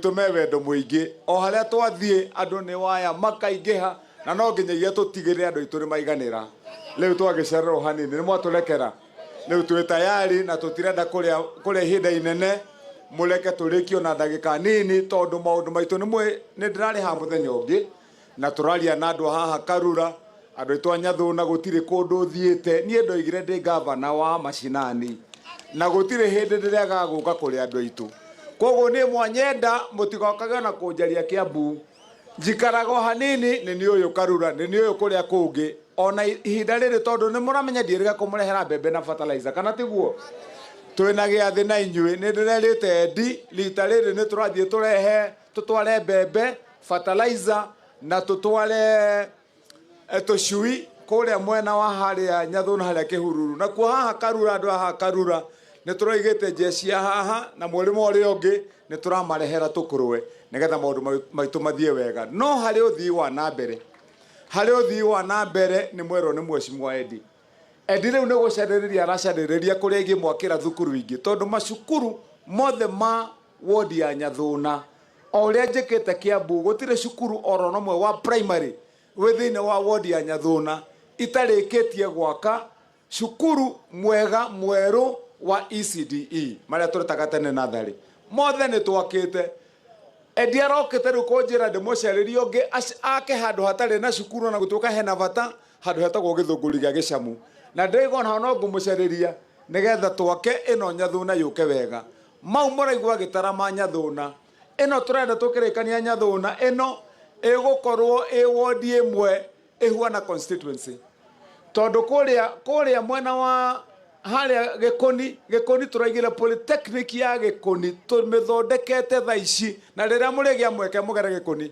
Andũ aitũ me wendo mũingĩ. O harĩa twathiĩ andũ nĩ waya makaingĩha, na no nginyagia tũtigĩrĩre andũ aitũ nĩ maiganĩra. Rĩu twagĩcererwo hanini, nĩ mwatũrekera. Rĩu twĩ tayari na tũtirenda kũrĩa kũrĩa ihinda inene, mũreke tũrĩkio na ndagĩka nini, tondũ maũndũ maitũ nĩ mwĩ nĩ ndĩrarĩha mũthenya ũngĩ, na tũraria na andũ a haha Karura, andũ aitũ a Nyathũna, gũtirĩ kũndũ thiĩte. Niĩ ndoigire ndĩ gavana wa macinani na gũtirĩ hĩndĩ ndĩrĩagaga gũka kũrĩ andũ aitũ. Koguo niĩ mwanyenda mũtigokage ona kũnjaria Kiambu, njikaraga o hanini, nĩ niĩ ũyũ Karura, nĩ niĩ ũyũ kũrĩa kũngĩ. Ona ihinda rĩrĩ, tondũ nĩ mũramenya ndiĩrĩga kũmũrehera mbembe na fertilizer, kana tiguo? Twĩna gĩathĩ na inyuĩ, nĩ ndĩrerĩte Endi rita rĩrĩ nĩ tũrathiĩ tũrehe, tũtware mbembe, fertilizer na tũtware tũcui kũrĩa mwena wa harĩa Nyathũna, harĩa Kĩhururu. Nakuo haha Karura, andũ haha Karura nĩ tũraigĩte njeci ya haha na mũrĩmo ũrĩa ũngĩ nĩ tũramarehera tũkũrwe nĩgetha maũndũ maitũ mathiĩ wega. No harĩ ũthii wa na mbere, harĩ ũthii wa na mbere nĩ mwerwo nĩ Mheshimiwa Eddie. Eddie rĩu nĩ gũcarĩrĩria aracarĩrĩria kũrĩa ingĩmwakĩra thukuru ingĩ, tondũ macukuru mothe ma wodi ya Nyathũna, o ũrĩa njĩkĩte Kiambu, gũtirĩ cukuru oro ũmwe wa primary wĩ thĩinĩ wa wodi ya Nyathũna itarĩkĩtie gwaka cukuru mwega mwerũ wa ECDE, marĩa tũretaga tene natharĩ, mothe nĩ twakĩte. Eddie arokĩte rĩu kũnjĩra ndĩmũcarĩrie ũngĩ ake handũ hatarĩ na cukuru, na gũtuĩka hena bata, handũ hetagwo Gĩthũngũri gĩa Gĩcamu, na ndĩraigua onaho no ngũmũcarĩria nĩgetha twake ĩno Nyathũna yũke wega. Mau mũraigua gĩtara ma Nyathũna ĩno tũrenda tũkĩrĩkania, Nyathũna ĩno ĩgũkorwo ĩ wodi ĩmwe ĩhuana constituency, tondũ kũrĩa kũrĩa mwena wa harĩa Gĩkũni, Gĩkũni tũraigire polytechnic ya Gĩkũni, tũmĩthondekete thaa ici, na rĩrĩa mũrĩgĩa mweke mũgere Gĩkũni,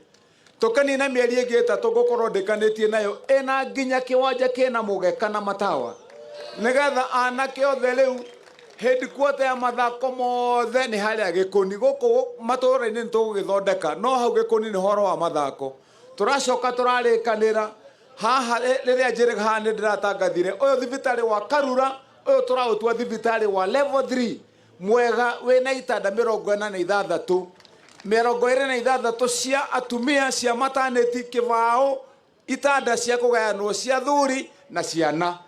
tũkanina mĩeri ĩngĩ 3 ngũkorwo ndĩkanĩtie nayo, ĩna nginya kĩwanja kĩna mũgeka na matawa, nĩgetha anake othe rĩu headquarter ya mathako mothe nĩ harĩa Gĩkũni. Gũkũ matũũra-inĩ nĩ tũgũgĩthondeka, no hau Gĩkũni nĩ horo wa mathako. Tũracoka tũrarĩkanĩra haha, rĩrĩa njĩrĩga haha nĩ ndĩratangathire ũyũ thibitarĩ wa Karura, ũyũ tũraũtua thibitarĩ wa level 3 mwega, wĩna itanda 46, 26 cia atumia cia maternity, kĩbaũ itanda cia kũgayanwo cia thuri na ciana,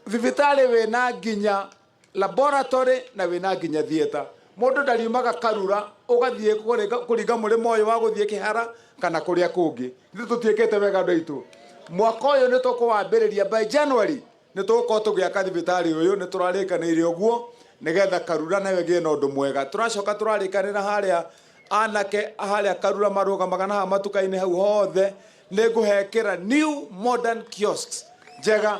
thibitarĩ wĩna nginya laboratory na wĩna nginya theatre. Mũndũ ndariumaga Karura ũgathiĩ kũringa mũrĩmo ũyũ wa gũthiĩ Kĩhara kana kũrĩa kũngĩ. Ithuĩ tũtiĩkĩte wega, andũ aitũ. Mwaka ũyũ nĩ tũkũwambĩrĩria, by January nĩ tũgũkorwo tũgĩaka thibitarĩ ũyũ, nĩ tũrarĩkanĩire ũguo nĩgetha Karura nayo ĩgĩe na ũndũ mwega. Tũracoka tũrarĩkanĩra harĩa anake harĩa Karura marũgamaga na haha matuka-inĩ hau hothe nĩ ngũhekĩra new modern kiosks njega,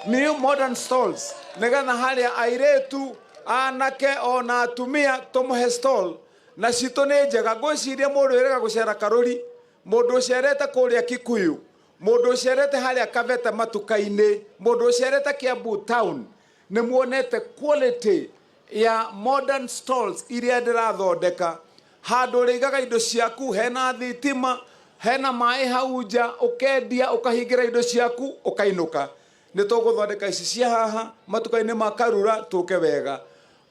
new modern stalls, nĩgetha harĩa airĩtu, anake ona atumia tũmũhe stall na citũ nĩ njega. Ngwĩciria mũndũ wĩrĩga gũcera Karũri, mũndũ ũcerete kũrĩa Kikuyu, mũndũ ũcerete harĩa Kabete matuka-inĩ, mũndũ ũcerete Kiambu town, nĩ muonete quality ya modern stalls iria ndĩrathondeka, handũ ũrĩigaga indo ciaku, hena thitima, hena maĩ hau nja, ũkendia, ũkahingĩra indo ciaku, ũkainũka. Nĩ tũgũthondeka ici cia haha matuka-inĩ ma Karura tũke wega.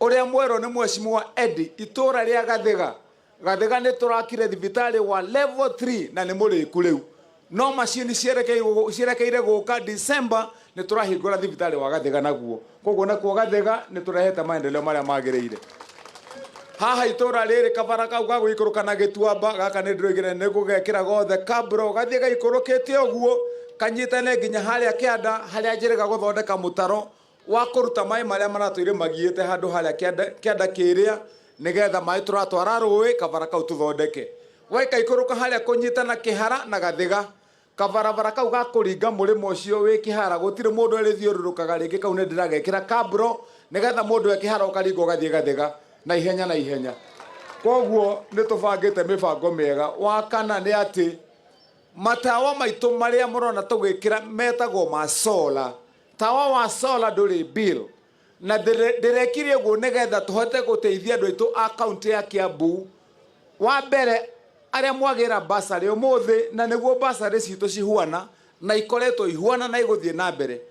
Ũrĩa mwerũ nĩ Mheshimiwa Eddie, itũra rĩa Gathĩga, Gathĩga nĩ tũrakire thibitarĩ wa level 3 na nĩ mũrĩku rĩu, no macini cierekeire gũka. December nĩ tũrahingũra thibitarĩ wa Gathĩga naguo. Koguo nakuo Gathĩga nĩ tũrehete maendeleo marĩa magĩrĩire. Haha itũra rĩrĩ, kabara kau ga gũikũrũka na gĩtuamba gaka nĩ ndĩroigire nĩ gũgekĩra gothe kabro, gathiĩ gaikũrũkĩte ũguo kanyitane nginya harĩa kĩanda, harĩa njĩrĩga gũthondeka mũtaro wa kũruta maĩ marĩa maratũire magiĩte handũ harĩa kĩanda, kĩanda kĩrĩa, nĩgetha maĩ tũratwara rũĩ, kabara kau tũthondeke waikaikũrũka harĩa kũnyitana Kĩhara na Gathĩga, kabarabara kau ga kũringa mũrĩmo ũcio wĩ Kĩhara, gũtirĩ mũndũ ĩrĩthiũrũrũkaga rĩngĩ. Kau nĩ ndĩragekĩra kabro nĩgetha mũndũ e Kĩhara ũkaringa ũgathiĩ Gathĩga na ihenya na ihenya. Koguo nĩ tũbangĩte mĩbango mĩega. Wa kana nĩ atĩ matawa maitũ marĩa mũrona tũgĩkĩra metagwo ma solar. Tawa wa solar ndũrĩ bill, na ndĩrekire ũguo nĩgetha tũhote gũteithia andũ aitũ a kaunti ya Kiambu. Wa mbere, arĩa mwagĩra basarĩ ũmũthĩ, na nĩguo basarĩ citũ cihuana na ikoretwo ihuana na igũthiĩ na mbere.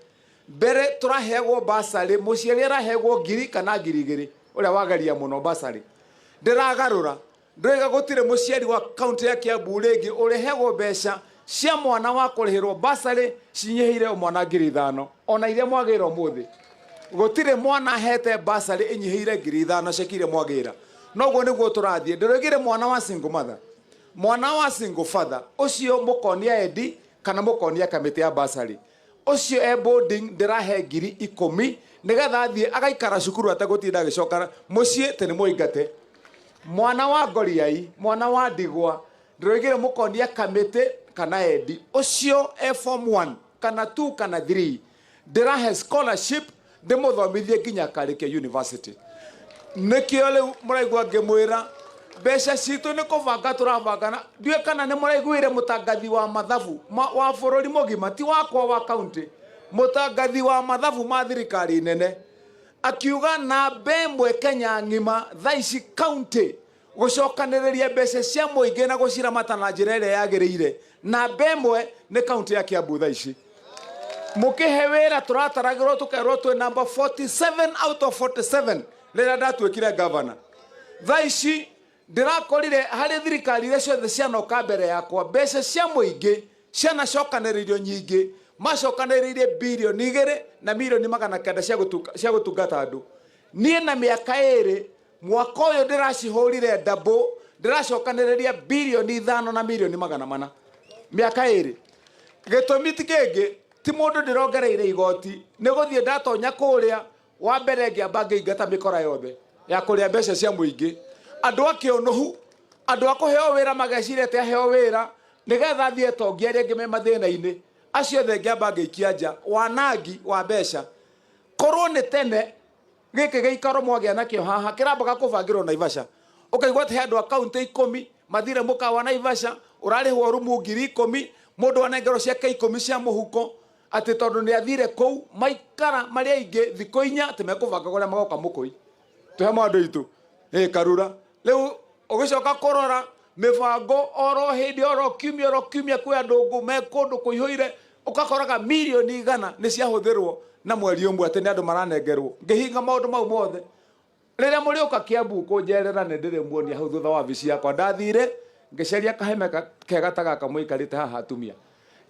Mbere tũraheagwo basarĩ, mũciari araheagwo 1,000 kana 2,000, ũrĩa wageria mũno basarĩ. Ndĩragarũra. Ndĩroiga gũtirĩ mũciari wa kaunti ya Kiambu rĩngĩ ũrĩhegwo mbeca cia mwana wa kũrĩhĩrwo basarĩ cinyihĩire o mwana 5,000, ona iria mwagĩra ũmũthĩ. Gũtirĩ mwana hete basarĩ ĩnyihĩire 5,000 ceki iria mwagĩra. Noguo nĩguo tũrathiĩ. Ndĩroigire mwana wa single mother, mwana wa single father, ũcio mũkonia endi kana mũkonia kamĩtĩ ya basarĩ. Ũcio e boarding ndĩrahe 10,000 nĩgetha athiĩ agaikara cukuru ategũtinda agĩcoka mũciĩ tĩ nĩ mũingate. Mwana wa ngoriai, mwana wa ndigwa, ndĩroigire mũkonia kamĩtĩ kana endi. Ũcio e form 1 kana 2 kana 3 ndĩrahe scholarship ndĩmũthomithie nginya akarĩkia university. Nĩkĩo rĩu mũraigua ngĩmwĩra mbeca citũ nĩ kũbanga tũrabanga. Na ndiũĩ kana nĩ mũraiguire mũtangathi wa mathabu wa bũrũri mũgima, ti wakwa wa kaunti, mũtangathi wa mathabu ma thirikari nene akiuga namba ĩmwe Kenya ng'ima thaa ici kaunti gũcokanĩrĩria mbeca cia mũingĩ na gũciramata na njĩra ĩrĩa yagĩrĩire, namba ĩmwe nĩ kaunti ya Kiambu thaa ici. Mũkĩhe wĩra tũrataragĩrwo tũkerwo twĩ namba 47 out of 47 rĩrĩa ndatuĩkire governor. Thaa ici ndĩrakorire harĩ thirikari iria ciothe cianoka mbere yakwa mbeca cia mũingĩ cianacokanĩrĩirio nyingĩ, macokanĩrĩirie 2 bilioni na 900 million cia gũtungata andũ. Niĩ na mĩaka 2 mwaka ũyũ ndĩracihũrire double, ndĩracokanĩrĩria 5 bilioni na 400 million mĩaka 2. Gĩtũmi ti kĩngĩ, ti mũndũ ndĩrongereire igoti, nĩ gũthiĩ ndatonya kũrĩa wa mbere ngĩamba ngĩingata mĩkora yothe ya kũrĩa mbeca cia mũingĩ. Andũ a kĩũnũhu, andũ a kũheo wĩra mageciria atĩ aheo wĩra nĩgetha athiĩ etongia arĩa angĩ me mathĩna-inĩ, acio othe ngĩamba ngĩikia nja. Wanangi wa mbeca, korwo nĩ tene gĩkĩ gĩikaro mwagĩa nakĩo haha kĩrambaga kũbangĩrwo Naivasha, ũkaigua atĩ he andũ a kaunti 10 mathire mũkawa Naivasha, ũrarĩhwo rumu 10,000, mũndũ anengerwo ciake 10 cia mũhuko atĩ tondũ nĩ athire kũu maikara marĩ aingĩ thikũ 4 atĩ mekũbanga kũrĩa magoka mũkũi twĩ hamwe andũ aitũ ĩ Karura. Rĩu ũgĩcoka kũrora mĩbango oro hĩndĩ oro kiumia kwĩ andũ ngũ me kũndũ kũihũire, ũgakoraga 100 million nĩ ciahũthĩrwo na mweri ũmwe atĩ nĩ andũ maranengerwo. Ngĩhinga maũndũ mau mothe. Rĩrĩa mũrĩũka Kiambu kũnjerera nĩ ndĩrĩmuonia hau thutha wa wabici yakwa. Ndathire ngĩcaria kahema kega ta gaka mũikarĩte haha atumia,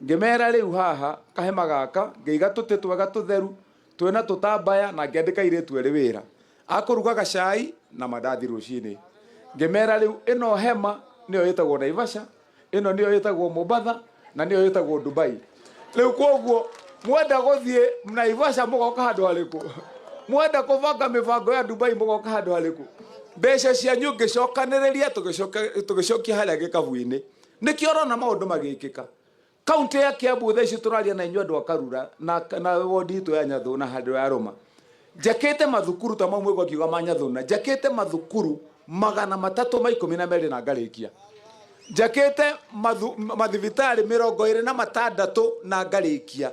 ngĩmera rĩu haha kahema gaka ngĩiga tũtĩ twega tũtheru twĩna tũtambaya na ngĩandĩka airĩtu erĩ wĩra akũrugaga cai na mandathi rũcinĩ. Ngĩmera rĩu ĩno hema nĩyo ĩtagwo Naivasha, ĩno nĩyo ĩtagwo Mombatha na nĩyo ĩtagwo Dubai. Rĩu koguo mwenda gũthiĩ Naivasha mũgoka handũ harĩkũ? Mwenda kũbanga mĩbango ya Dubai mũgoka handũ harĩkũ? Mbeca cianyu ngĩcokanĩrĩria tũgĩcokia harĩa gĩkabu-inĩ. Nĩkĩo ũrona maũndũ magĩkĩka kaunti ya Kiambu thaa ici tũraria na inyuĩ andũ a Karura na wodi itũ ya Nyathũ na handũ ya Rũma. Njakĩte mathukuru ta mau mwĩgwa ngiuga ma Nyathũ, na njakĩte mathukuru 312 na ngarĩkia. Njakĩte mathibitarĩ 26 na ngarĩkia,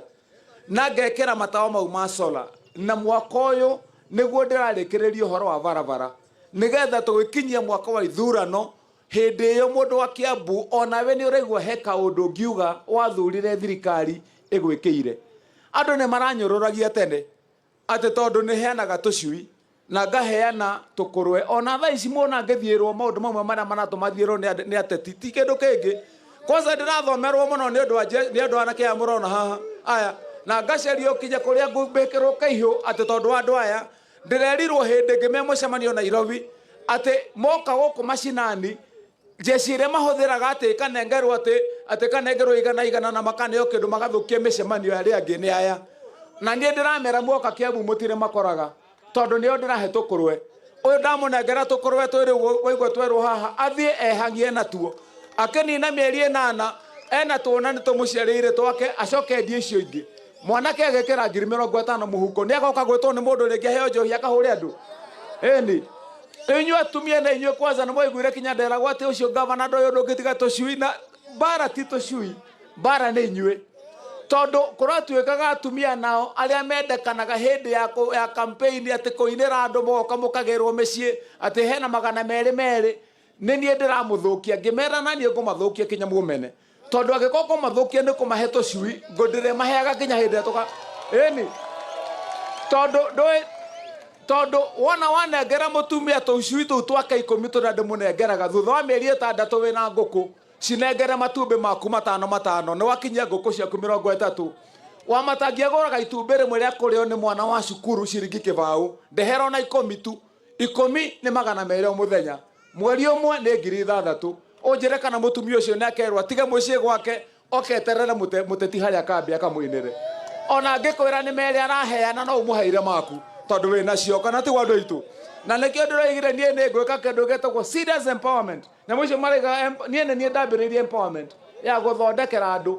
na ngekĩra matawa mau ma solar, na mwaka ũyũ nĩguo ndĩrarĩkĩrĩria ũhoro wa barabara nĩgetha tũgĩkinyia mwaka wa ithurano. Hĩndĩ ĩyo mũndũ wa Kiambu onawe nĩ ũraigua he kaũndũ ngiuga wathurire thirikari ĩgwĩkĩire. Andũ nĩ maranyũrũragia tene atĩ tondũ nĩ heanaga tũcui na ngaheana tũkũrwe. Ona thaa ici muona ngĩthiĩrwo maũndũ mamwe marĩa maratũma thiĩrwo nĩ ateti ti kĩndũ kĩngĩ. Kwanza ndĩrathomerwo mũno nĩ ũndũ wa nĩ andũ anake aya mũrona haha aya, na ngacerio kinya kũrĩa ngũmbĩkĩrwo kaihũ atĩ tondũ wa andũ aya. Ndĩrerirwo hĩndĩ ĩngĩ me mũcemanio Nairobi atĩ moka gũkũ macinani jeshi ĩrĩa mahũthĩraga atĩ ĩkanengerwo atĩ ĩkanengerwo igana igana na makaneo kĩndũ magathũkia mĩcemanio ya arĩa angĩ nĩ aya. Na niĩ ndĩramera muoka Kiambu mũtirĩ makoraga tondũ nĩo ndĩrahe tũkũrwe. Ũyũ ndamũnengera tũkũrwe twĩrĩ waigua twerwo haha athiĩ ehang'ie natuo, akĩnina mĩeri 8 ena tuona nĩ tũmũciarĩire twake, acoke endie icio ingĩ. Mwanake agekĩra 50,000 mũhuko nĩ agoka gwĩtwo nĩ mũndũ rĩngĩ aheo njohi akahũre andũ ĩni. Rĩu inyuĩ atumia na inyuĩ kwanza nĩ mwaiguire kinya nderagwo atĩ ũcio gavana ndoĩ ũndũ ũngĩtiga tũcui na mbara ti tũcui, mbara nĩ inyuĩ, tondũ kũratuĩkaga atumia nao arĩa mendekanaga hĩndĩ ya campaign atĩ kũinĩra andũ moka mũkagĩrwo mĩciĩ atĩ hena 200 merĩ. Nĩ niĩ ndĩramũthũkia ngĩmera na niĩ ngũmathũkia kinya mũmene, tondũ angĩkorwo kũmathũkia nĩ kũmahe tũcui ngũndĩrĩmaheaga kinya hĩndĩ ĩrĩa tũka ĩni, tondũ ndũĩ. Tondũ wona wanengera mũtumia tũcui tũu twake 10 tũrĩa ndĩmũnengeraga, thutha wa mĩeri 6 wĩna ngũkũ, cinengere matumbĩ maku 5 5, nĩ wakinyia ngũkũ ciaku 30. Wamatangia gũraga itumbĩ rĩmwe rĩa kũrĩo nĩ mwana wa cukuru ciringi 20, ndehera ona 10 tu. 10 nĩ 200 o mũthenya, mweri ũmwe nĩ 6,000. Ũnjĩre kana mũtumia ũcio nĩ akerwo atige mũciĩ gwake oke eterere mũteti harĩa kambĩ akamũinĩre. Ona angĩkwĩra nĩ merĩ araheana, no ũmũheire maku tondũ wĩ nacio, kana tiguo andũ aitũ? Na nĩkĩo ndĩroigire niĩ nĩ ngwĩka kĩndũ gĩtagwo serious empowerment. Nyamũ icio maraiga niĩ nĩ niĩ ndambĩrĩirie empowerment ya gũthondekera andũ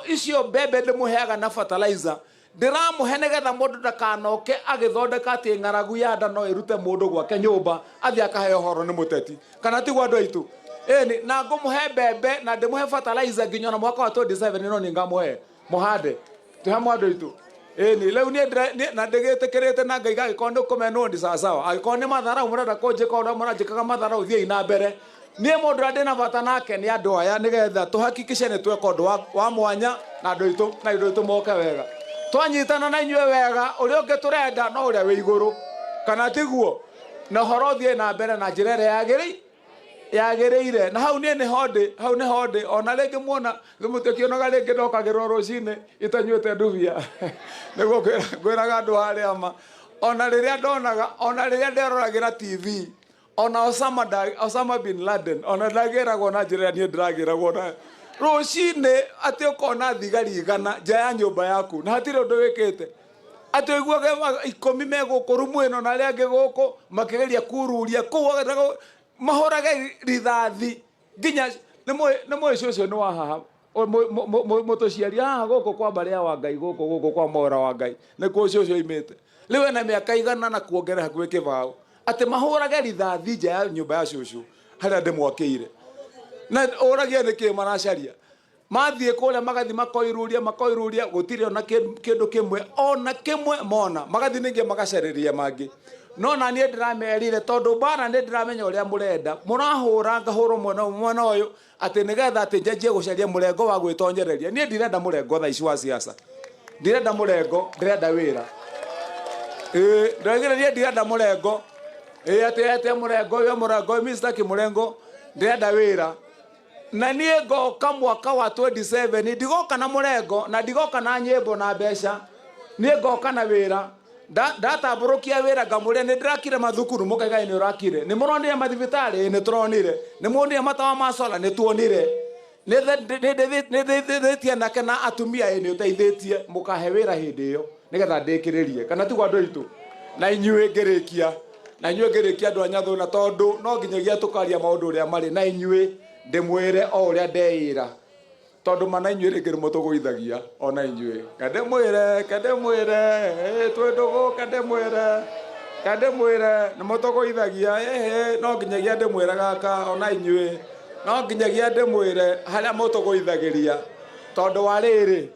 icio mbembe ndĩmũheaga na fertilizer, ndĩramũhe nĩgetha mũndũ ndakanoke agĩthondeka atĩ ng'aragu ya nda no ĩrute mũndũ gwake nyũmba athiĩ akaheo ũhoro nĩ mũteti, kana tiguo andũ aitũ? Ĩni, na ngũmũhe mbembe na ndĩmũhe fertilizer nginya ona mwaka wa 27 no nĩ ngamũhe mũhande. Twĩ hamwe andũ aitũ? Ĩni, rĩu niĩ na ndĩgĩtĩkĩrĩte na Ngai, angĩkorwo nĩ kũmenwo ndi sawasawa, angĩkorwo nĩ matharau mũrenda kũnjĩka ũrĩa mũranjĩkaga matharau, thiĩi na mbere. Niĩ mũndũ ũrĩa ndĩna bata nake nĩ andũ aya, nĩgetha tũhakikishe nĩ tweka ũndũ wa mwanya na andũ aitũ, na andũ aitũ moke wega. Twanyitana na inyuĩ wega, ũrĩa ũngĩ tũrenda no ũrĩa wĩ igũrũ, kana tiguo? Na ũhoro ũthiĩ na mbere na njĩra ĩrĩa yagĩrĩire. Na hau niĩ nĩho ndĩ, hau nĩho ndĩ. Ona rĩngĩ muona mũtikĩonaga rĩngĩ ndokagĩrwo rũcinĩ itanyuĩte ndubia, nĩguo ngwĩraga andũ harĩa ma. Ona rĩrĩa ndonaga, ona rĩrĩa nderoragĩra TV, ona Osama bin Laden ona ndagĩragwo na njĩra ĩrĩa niĩ ndĩragĩragwo nayo rũcinĩ, atĩ ũkona thigari 100 nja ya nyũmba yaku na hatirĩ ũndũ wĩkĩte, atĩ ũiguage 10 me gũkũ rumu ĩno na arĩa angĩ gũkũ makĩgeria kururia kũu, mahũrage rithathi nginya nĩ mũĩ cũcũ nĩ wa haha mũtũciari haha gũkũ kwa mbarĩ ya Wangai, gũkũ kwa Mwaũra wa Ngai nĩkuo cũcũ oimĩte. Rĩu ena mĩaka 100 na kuongerera hakuhĩ 20, atĩ mahũrage rithathi nja ya nyũmba ya cũcũ harĩa ndĩmwakĩire. Na ũragia nĩkĩ maracaria? Mathiĩ kũrĩa magathiĩ makoiruria, makoiruria, gũtirĩ ona kĩndũ kĩmwe ona kĩmwe mona, magathiĩ ningĩ magacarĩria mangĩ. No na niĩ ndĩramerire, tondũ mbara nĩ ndĩramenya ũrĩa mũrenda, mũrahũra ngahũrwo mwena ũyũ mwena ũyũ, atĩ nĩgetha atĩ njanjie gũcaria mũrengo wa gwĩtonyereria. Niĩ ndirenda mũrengo thaa ici wa siasa, ndirenda mũrengo, ndĩrenda wĩra. Ĩĩ, ndĩraigire niĩ ndirenda mũrengo. Ĩĩ, atĩ mũrengo ũyũ, mũrengo ũyũ, Mr. Kĩmũrengo, ndĩrenda wĩra. Na niĩ ngoka mwaka wa 27, ndigoka na mũrengo na ndigoka na nyĩmbo na mbeca, niĩ ngoka na wĩra. Ndatambũrũkia wĩra ngamũria nĩ ndĩrakire mathukuru, mũkaiga nĩ ũrakire, nĩ mũronire mathibitarĩ, nĩ tũronire, nĩ muonire matawa ma sola, nĩ tuonire, nĩ ndeithĩtie anake na atumia, ĩ nĩ ũteithĩtie, mũkahe wĩra hĩndĩ ĩyo nĩgetha ndĩkĩrĩrie, kana tiguo andũ aitũ? Na inyuĩ ngĩrĩkia, na inyuĩ ngĩrĩkia andũ a Nyathuna, tondũ no nginyagia tũkaria maũndũ ũrĩa marĩ, na inyuĩ ndĩmwĩre o ũrĩa ndeĩra, tondũ mana inyuĩ rĩngĩ nĩ mũtũgũithagia ona inyuĩ. Kandĩmwĩre, kandĩmwĩre, twĩ ndũgũ, kandĩmwĩre, kandĩmwĩre nĩ mũtũgũithagia. Ĩhĩ, no nginyagia ndĩmwĩre gaka, ona inyuĩ no nginyagia ndĩmwĩre harĩa mũtũgũithagĩria, tondũ wa rĩrĩ,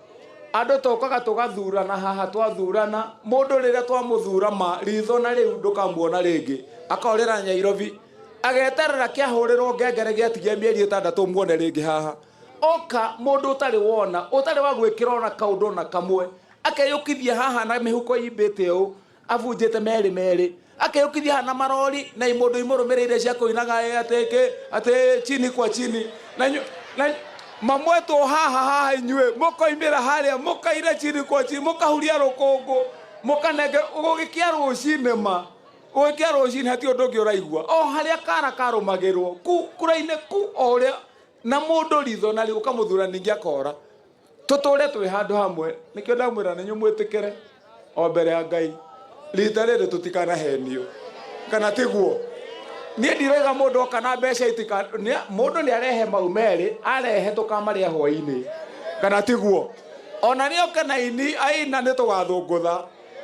andũ tũkaga tũgathurana haha, twathurana mũndũ rĩrĩa twamũthura ma ritho na rĩu ndũkamuona rĩngĩ, akorĩra Nyairobi, ageterera kĩahũrĩrwo ngengere gĩatigia mĩeri 6 muone rĩngĩ haha. Oka mũndũ ũtarĩ wona, ũtarĩ wa gwĩkĩra ona kaũndũ ona kamwe, akeyũkithia haha na mĩhuko imbĩte ũũ, abunjĩte merĩ merĩ, akeyũkithia haha na marori na imũndũ imũrũmĩrĩire cia kũinaga atĩ kĩ, atĩ chini kwa chini, na mamwetwo haha haha, inyuĩ mũkoimĩra harĩa mũkaira chini kwa chini, mũkahuria rũkũngũ, mũkanenge gũgĩkĩa rũcinĩ ma gũgĩkĩa rũcinĩ hatirĩ ũndũ ũngĩ ũraigua, o harĩa kara karũmagĩrwo ku kura-inĩ ku o ũrĩa na mũndũ ritho na rĩu ũkamũthura ningĩ akora. Tũtũre twĩ handũ hamwe, nĩkĩo ndamwĩra nĩ mwĩtĩkĩre o mbere ya Ngai, rita rĩrĩ tũtikanahenio, kana tiguo? Niĩ ndiroiga mũndũ oka na mbeca itika, mũndũ nĩ arehe mau merĩ, arehe tũkamarĩa hwainĩ, kana tiguo? Ona nĩ oke na ini aina nĩ tũgathũngũtha,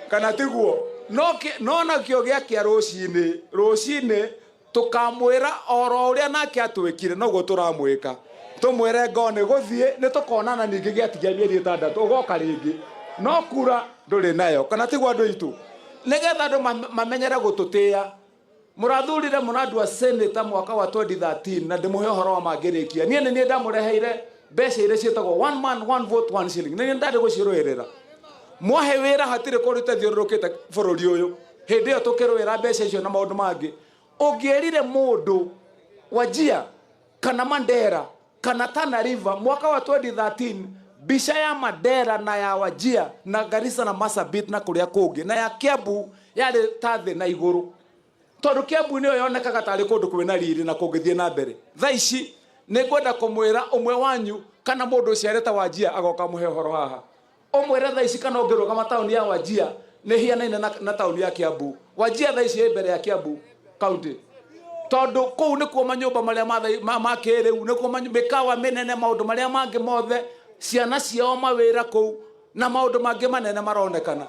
kana tiguo? No nakĩo gĩakĩa rũcinĩ, rũcinĩ tũkamwĩra oro ũrĩa nake atwĩkire, noguo tũramwĩka, tũmwĩre ngo nĩ gũthiĩ, nĩ tũkonana ningĩ gĩatigia mĩeri 6, ũgoka rĩngĩ no kura ndũrĩ nayo, kana tiguo andũ aitũ? Nĩgetha andũ mamenyere gũtũtĩĩa. Mũrathurire mũrandua senator mwaka wa 2013, na ndĩmũhe ũhoro wa mangĩrĩkia, niĩ nĩ niĩ ndamũreheire mbeca iria ciĩtagwo one man one vote one shilling, nĩ niĩ ndarĩ gũcirũĩrĩra. Mwahe wĩra hatirĩ kũndũ itathiũrũrũkĩte bũrũri ũyũ. Hĩndĩ ĩyo tũkĩrũĩra mbeca icio na maũndũ mangĩ, ũngĩerire mũndũ Wajir kana Mandera kana Tana River mwaka wa 2013, mbica ya Mandera na ya Wajir na Garissa na Marsabit na kũrĩa kũngĩ na ya Kiambu yarĩ ta thĩ na igũrũ, tondũ Kiambu nĩyo yonekaga tarĩ kũndũ kwĩna riri na kũngĩthiĩ na mbere. Thaa ici nĩ ngwenda kũmwĩra ũmwe wanyu kana mũndũ ũciarĩte Wajir agoka mũhe ũhoro haha, ũmwĩre thaa ici kana ũngĩrũgama taũni ya Wajir nĩ hianaine na taũni ya Kiambu. Wajir thaa ici ĩ mbere ya Kiambu county, tondũ kũu nĩkuo manyũmba marĩa ma kĩrĩu, nĩkuo mĩkawa mĩnene, maũndũ marĩa mangĩ mothe, ciana ciao mawĩra kũu na maũndũ mangĩ manene maronekana.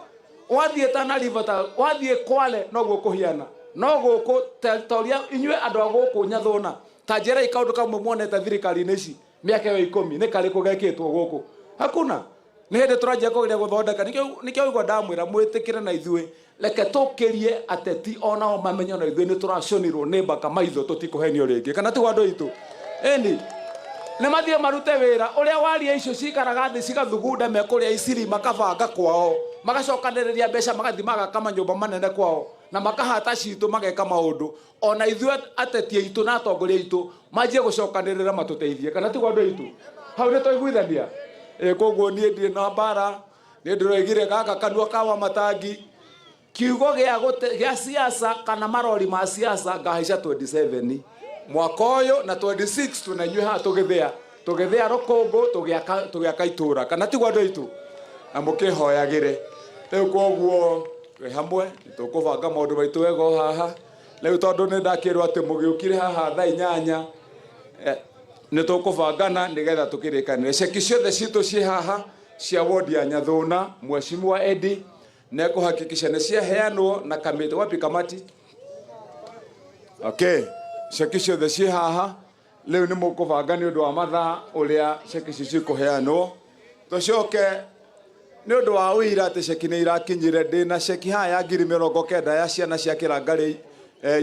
Wathiĩ Tana River, ta wathiĩ Kwale, noguo kũhiana. No gũkũ ta ũrĩa inyuĩ andũ a gũkũ Nyathũna, ta njĩrai kaũndũ kamwe muonete thirikari-inĩ ici mĩaka ĩyo 10, nĩ karĩkũ gekĩtwo gũkũ? Hakuna. Nĩ hĩndĩ tũranjia kũgeria gũthondeka. Nĩkĩo ũigua ndamwĩra mwĩtĩkĩre na ithuĩ, reke tũkĩrie ateti onao mamenye ona ithuĩ nĩ tũraconirwo nĩ mbaka maitho, tũtikũhenio rĩngĩ, kana tiguo andũ aitũ? Ĩni nĩ mathiĩ marute wĩra ũrĩa waria icio cikaraga thĩ cigathugunda mekũrĩa iciri, makabanga kwao, magacokanĩrĩria mbeca, magathiĩ magaka manyũmba manene kwao na makahata citũ, mageka maũndũ. Ona ithuĩ ateti aitũ na atongoria aitũ manjie gũcokanĩrĩra matũteithie, kana tiguo andũ aitũ? Hau nĩ twaiguithania. Ĩ koguo niĩ ndirĩ na mbara, niĩ ndĩroigire gaka kanua ka wa matangi kiugo gĩa siasa kana marori ma siasa ngahaica 27 mwaka ũyũ na 26 twĩna inyuĩ haha tũgĩthĩa rũkũngũ, tũgĩaka itũra, kana tiguo andũ aitũ? Na mũkĩhoyagĩre. Rĩu koguo twĩ hamwe nĩ tũkũbanga maũndũ maitũ wega o haha. Rĩu tondũ nĩ ndakĩrwo atĩ mũgĩũkire haha thaa 8, nĩ tũkũbangana nĩgetha tũkĩrĩkanĩre. Ceki ciothe citũ ciĩ haha cia wodi ya Nyathũna, Mheshimiwa Eddie nĩekũhakikisha nĩ ciaheanwo na kamĩtĩ. Wapi kamati? Okay, ceki ciothe ciĩ haha. Rĩu nĩ mũkũbanga nĩ ũndũ wa mathaa ũrĩa ceki icio cikũheanwo. Tũcoke nĩ ũndũ wa ũira atĩ ceki nĩ irakinyire, ndĩna ceki haha ya 90,000 ya ciana cia Kĩrangarĩ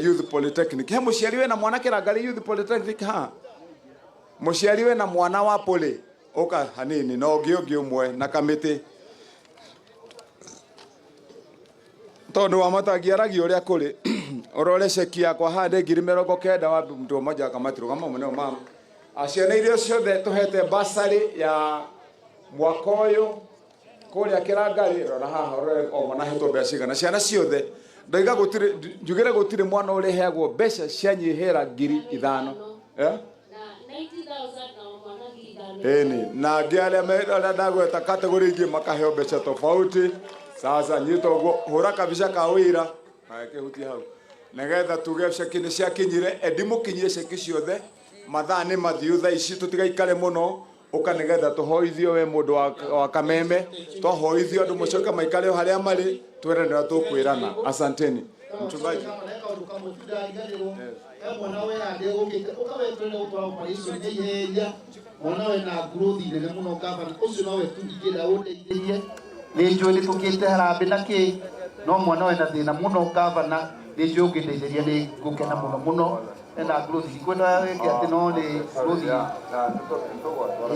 Youth Polytechnic. He mũciari wĩna mwana Kĩrangarĩ Youth Polytechnic haha? Mũciari wĩna mwana wa poly ũka hanini, na ũngĩ ũmwe na kamĩtĩ, tondũ wa matangi aragia ũrĩa kũrĩ. Ũrore ceki yakwa haha nĩ 90,000 wa mtu mmoja akamati rũgama mũnene mama. Ciana iria ciothe tũhete basarĩ ya mwaka ũyũ kũrĩa Kĩrangarĩ, rora haha ũrore o mwana ahetwo mbeca cigana. Ciana ciothe ndoiga gũtirĩ, njugĩre gũtirĩ mwana ũrĩheagwo mbeca cianyihĩra 5,000. Eh? Na 90,000 na mwana 5,000. Ĩni na angĩ arĩa ndagweta kategori ingĩ makaheo mbeca tofauti. Sasa nyita ũguo, hũra kabica ka ũira na kĩhutie hau nĩgetha tuge ceki nĩ ciakinyire. Endi mũkinyie ceki ciothe, mathaa nĩ mathiu thaa ici, tũtigaikare mũno. Ũka nĩgetha tũhoithio we mũndũ wa kameme, twahoithio andũ mũcoke maikare o harĩa marĩ, twĩrane ũrĩa tũkwĩrana. Asanteni mchungaji. He mwana we ande ũkĩte ũkaweterere gũtwara operation ya ihenya, mwana wena growth nene mũno, gavana, ũcio nowe tu ingĩenda ũndeithĩrie. Nĩ njũĩ nĩ tũkĩte harambĩ na kĩ, no mwana wena thĩna mũno, gavana, nĩ njũĩ ũngĩndeithĩria nĩ ngũkena mũno mũno. Ena growth, ndikwenda wĩke atĩ, no nĩ growth.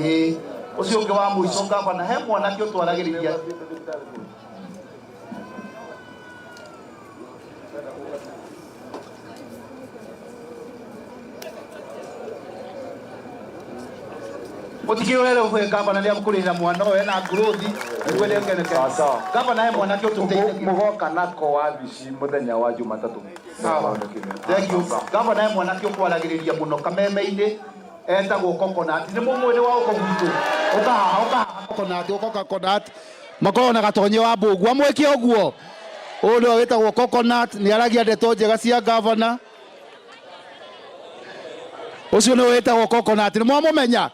Ĩĩ, ũcio ũngĩ wa mũico, gavana, he mwanake ũtwaragĩrĩria. Mũtikĩũre rĩu kwĩ gavana nĩ akũrĩhĩra mwana ũyũ ena growth nĩguo nĩngeneke. Sawa. Gavana, he mwanake ũtũteithagia. Mũgoka nako wabici mũthenya wa Jumatatũ. Sawa. Thank you. Gavana, he mwanake ũkwaragĩrĩria mũno kameme-inĩ etagwo Coconut. Nĩ mũmwe nĩ wa ũko gwitũ. Ũka haha, ũka haha Coconut, ũka Coconut. Makoragwo na gatonye wa mbũgu. Amwĩke ũguo. Ũyũ nĩwe wĩtagwo Coconut, nĩ aragia ndeto njega cia gavana. Ũcio nĩwe wĩtagwo Coconut. Nĩ mwamũmenya?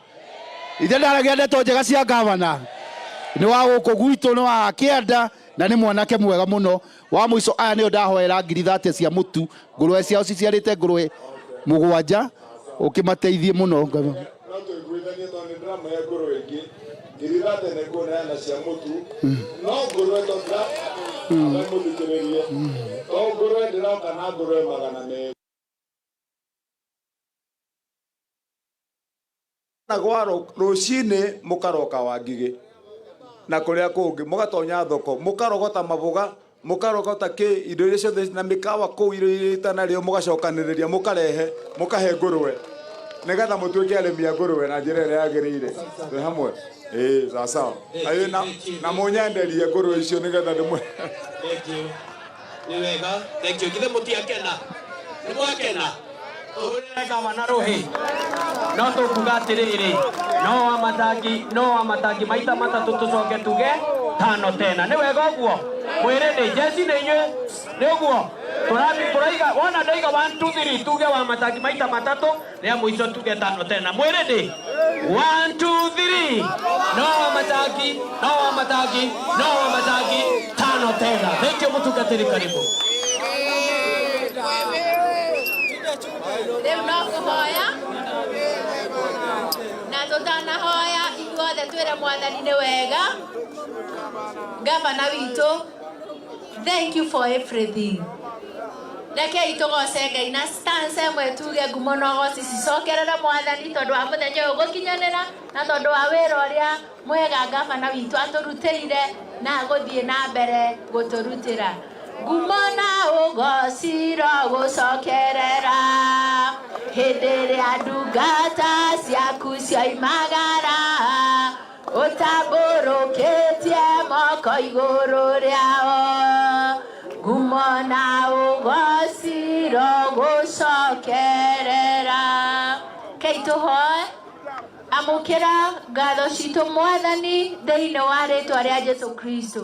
Ithe ndaragia ndeto njega cia gavana. Nĩ wa gũkũ gwitũ, nĩ wa kĩanda na nĩ mwanake mwega mũno. Wa mũico, aya nĩo ndahoera 30,000 cia mũtu, ngũrwe ciao ciciarĩte ngũrwe 7, ũkĩmateithie mũno. No tũiguithanie tondũ nĩ ndĩramũhe ngũrwe ĩngĩ 30,000 nĩ ngũneana cia mũtu, no ngũrwe to mũthikĩrĩrie, to ngũrwe ndĩroka na ngũrwe 200 na gwa rũcinĩ mũkaroka wa ngigĩ na kũrĩa kũngĩ mũgatonya thoko mũkarogota maboga. Mũkarogota kĩ indo iria ciothe na mĩkawa kũu, irio iria itanarĩo, mũgacokanĩrĩria, mũkarehe, mũkahe ngũrwe, nĩgetha mũtuĩke arĩmi a ngũrwe na njĩra ĩrĩa yagĩrĩire. Twĩ hamwe? Ĩĩ, sawa sawa. Aĩ, na mũnyenderie ngũrwe icio nĩgetha ndĩmwe. Thank you. Nĩ wega. Thank you. Githĩ mũtiakena? Nĩ mwakena? Tũhũrĩre gavana rũhĩ. No tũkuga atĩrĩrĩ, no wa matangi, no wa matangi maita matatũ, tũcoke tuge tano tena. Nĩ wega ũguo? Mwĩrĩ nĩ jeci nĩ inyuĩ. Nĩ ũguo? Tũrathi tũraiga, wona ndaiga 1 2 3, tuge wa matangi maita matatũ, rĩa mũico tuge tano tena. Mwĩrĩ nĩ 1 2 3. No wa matangi, no wa matangi, no wa matangi, tano tena. Thank you, mũtungatĩri, karibu. Rĩu no kũhoya, na tũtanahoya, ithuothe twĩre Mwathani nĩ wega. Gavana witũ, thank you for everything. Rekei tũgoce Ngai na stance ĩmwe, tuge ngumo na ũgoci cicokerere Mwathani tondũ wa mũthenya ũyũ gũkinyanĩra, na tondũ wa wĩra ũrĩa mwega gavana witũ atũrutĩire na gũthiĩ na mbere gũtũrutĩra. Ngumo na ũgoci gũcokerera hĩndĩ ĩrĩa ndungata ciaku cioimagara, ũtambũrũkĩtie moko igũrũ rĩao. Ngumo na ũgoci gũcokerera. Kei tũhoe. Amũkĩra ngatho citũ, Mwathani, thĩinĩ wa rĩtwa rĩa Jesu Kristo.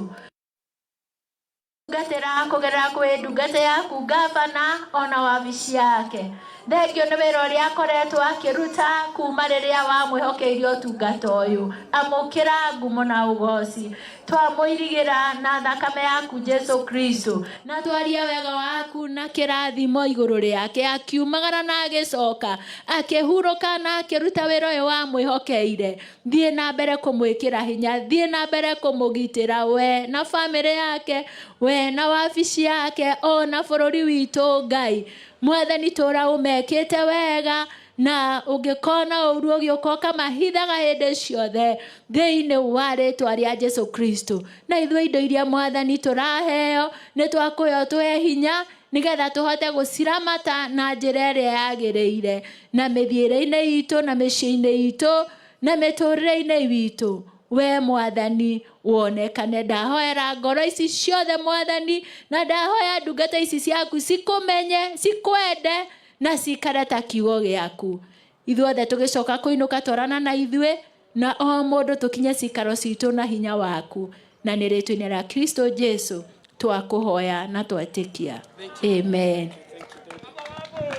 Ngatĩra kũgerera kwĩ ndungata yaku gavana ona wabici yake. Thengio nĩ wĩra ũrĩa akoretwo akĩruta kuma rĩrĩa wamwĩhokeire ũtungata ũyũ. Amũkĩra ngumo na ũgoci. Twamũirigĩra na thakame yaku Jesu Kristo, na twaria wega waku na kĩrathimo igũrũ rĩake, akiumagara na agĩcoka, akĩhurũka na akĩruta wĩra ũyũ wamwĩhokeire. Thiĩ na mbere kũmwĩkĩra hinya, thiĩ na mbere kũmũgitĩra, we na bamĩrĩ yake, we na wabici yake, ona bũrũri witũ. Ngai Mwathani, tũra ũmekĩte wega, na ũngĩkona ũru ũgĩũka, ũkamahithaga hĩndĩ ciothe thĩinĩ wa rĩtwa rĩa Jesu Kristo. Na ithuĩ indo iria, Mwathani, tũraheo, nĩ twakũheo, tũhe hinya nĩgetha tũhote gũciramata na njĩra ĩrĩa yagĩrĩire, na mĩthiĩre-inĩ itũ, na mĩciĩ-inĩ itũ, na mĩtũrĩre-inĩ witũ, we Mwathani wonekane. Ndahoera ngoro ici ciothe, Mwathani, na ndahoya ndungata ici ciaku cikũmenye, cikwende na cikare ta kiugo gĩaku. Ithuothe tũgĩcoka kũinũka, twarana na ithuĩ, na o mũndũ tũkinye cikaro citũ na hinya waku, na nĩ rĩtwa-inĩ rĩa Kristo Jesu twakũhoya na twetĩkia, amen.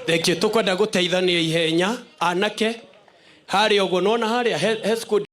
Thank you. Tukwenda guteithania ihenya, anake, harĩa ũguo nona harĩa he squad.